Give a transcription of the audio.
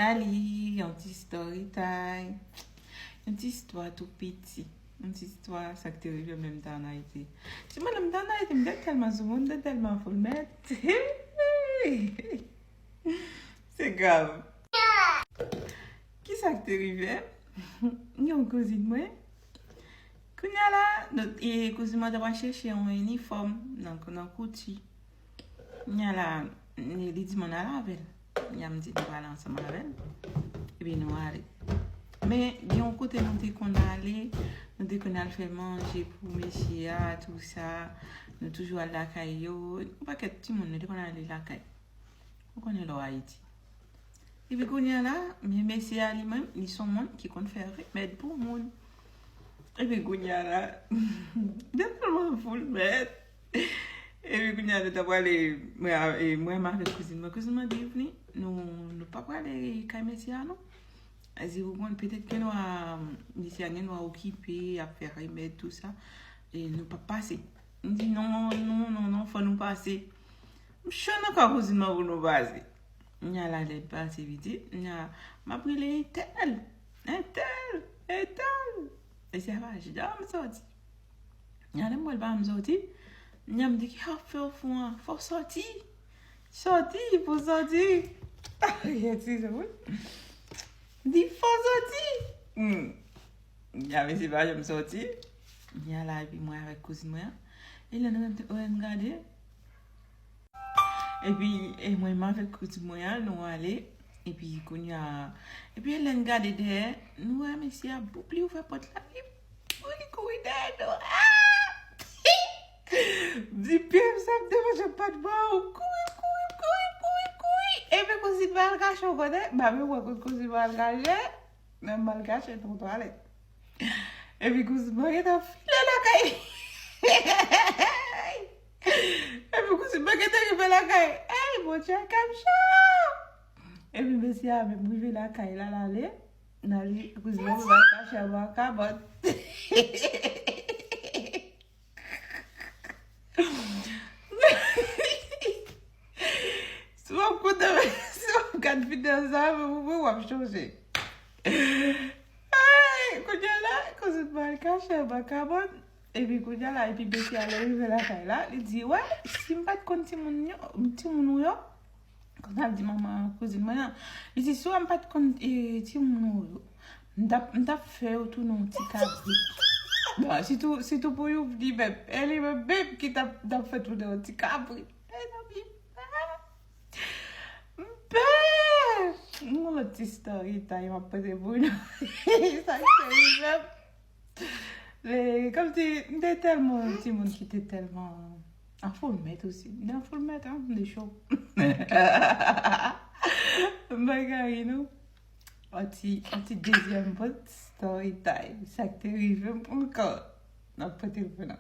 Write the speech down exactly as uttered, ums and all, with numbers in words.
Sali, yon ti story time. Yon ti istwa tou piti. Yon ti istwa sa k te rive m lè m te ann Ayiti. Si mwen lè m te ann Ayiti, m te tèlman sou moun, m te tèlman full mèt. Se grav. Kisa k te rive? Yon kouzin mwen. Kounye a la, nou, e, kouzin mwen te pral chèche yon inifòm nan, nan kouti. Kounye a la, li di m ann al avè l. Kounye a m di nou prale ansanm avè l. Epi nou ale. Men, gen yon kote nou te konn ale, nou te konn al fè manje pou mesye a, tou sa. Nou toujou al lakay yo. Yon pakèt timoun, nou te konn ale lakay. Ou konnen lè w Ayiti. Epi kounye a la, men mesye a li menm, li se yon moun ki konn fè remèd pou moun. Epi kounye a la, m te tèlman full mèt. Epi kounye a nou ta prale, mwen a- e mwen menm avèk kouzin mwen. Kouzin mwen di vini, nou, nou pa prale kay mesye a non. Li di ou konn, petèt gen dwa, mesye a gen dwa okipe, ap fè remèd, tou sa. E nou p ap pase. M di non, non, non, non, fò nou pase. M cho nan kò kouzin mwen pou nou pase. Nya la lè pase pitit, nya m ap rele entèl, entèl, entèl. Mesye a pa janm sòti. Nya lè m wè l pa janm sòti, nya m di ki ap fè w fou an, fò w sòti. Sòti, pou sòti. Eskize m wi. M di fò w sòti. Hmm. Nya mesye pa janm sòti. Nya la epi mwen avèk kouzin mwen an. E lè nou rentre, lè n gade. Epi, e mwen menm avèk kouzin mwen an, nou ale. Epi kounye a, epi lè n gade dèyè, nou wè mesye a, boup, li ouvè pòt la, li kouri, li kouri dèyè nou. Ah! M di, pye m sa m te manje pat bwa, ou kouri, kouri, kouri, kouri, kouri. Epi kouzin mwen al kache yon kote, m pa menm wè kot kouzin mwen al kache. Men m al kache nan twalèt. Epi kouzin mwen gentan file lakay. Epi kouzin mwen gentan rive lakay. Ey, Bondye, kè m cho! Epi mesye a menm rive lakay la, l ale. N ale, kouzin mwen al kache anba kabòt. Si w ap koute, si w ap gad videyo sa, mwen, mwen, w ap chonje. Ay, kounye a la, kouzin mwen al kache anba kabòt. Epi kounye a la, epi mesye a lè l rive lakay la, li di, wè, si m pa t konn timoun yo, timoun ou yo, konsa l di manman kouzin mwen an. Li di, si w wè m pa t konn, e, timoun ou yo, m t ap, m t ap fè yo tounen yon ti kabrit. Bon, sitou, sitou pou Youvni menm. E li menm menm ki t ap, t ap fè tounen yon ti kabrit. Mezanmi, m pè! M pè! M gon lòt ti story time m ap pote pou nou. Sa k te rive m. Men, kòmsi, m te tèlman yon timoun ki te tèlman an full mèt osi. M te an full mèt, an, m te cho. M pa ka ri, non. Yon ti, yon ti dezyèm pòt story time. Sa k te rive m ankò. N ap pote l pou nou.